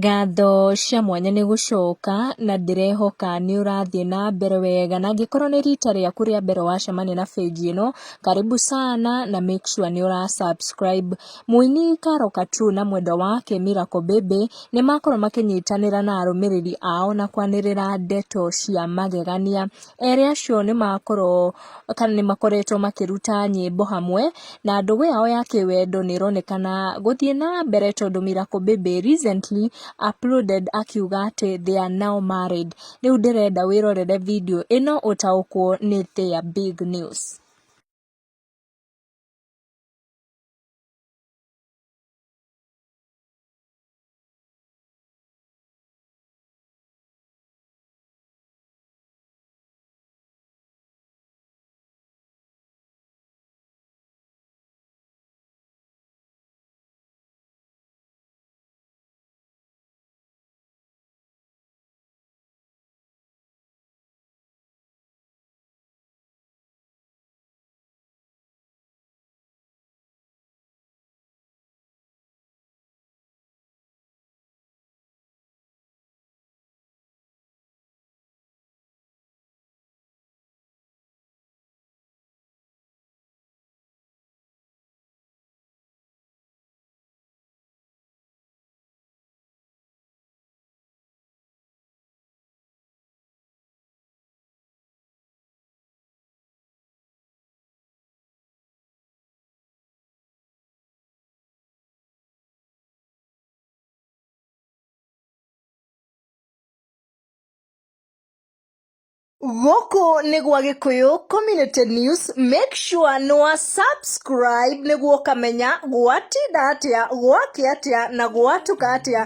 Ngatho cia mwanya nĩ gũcoka na ndĩrehoka nĩ ũrathiĩ na mbere wega, na angĩkorwo nĩ rita rĩaku rĩa mbere wacemania na page ĩno, karibu sana na make sure nĩ ũra subscribe. Mũini Caro Katru na mwendwa wake Miracle Baby nĩ makorwo makĩnyitanĩra na arũmĩrĩri ao na kwanĩrĩra ndeto cia magegania. Erĩ acio nĩ makorwo kana nĩ makoretwo makĩruta nyĩmbo hamwe, na ndũgũ yao ya kĩwendo nĩ ĩronekana gũthiĩ na mbere tondũ Miracle Baby recently uploaded akiuga atĩ they are now married. Rĩu ndĩrenda wĩrorere video ĩno ũtaũkwo nĩ their big news. Gũkũ nĩ gwa Gĩkũyũ Community News, make sure nĩ wa subscribe nĩguo ũkamenya gwatinda atĩa, gwakĩa atĩa na gwatuka atĩa.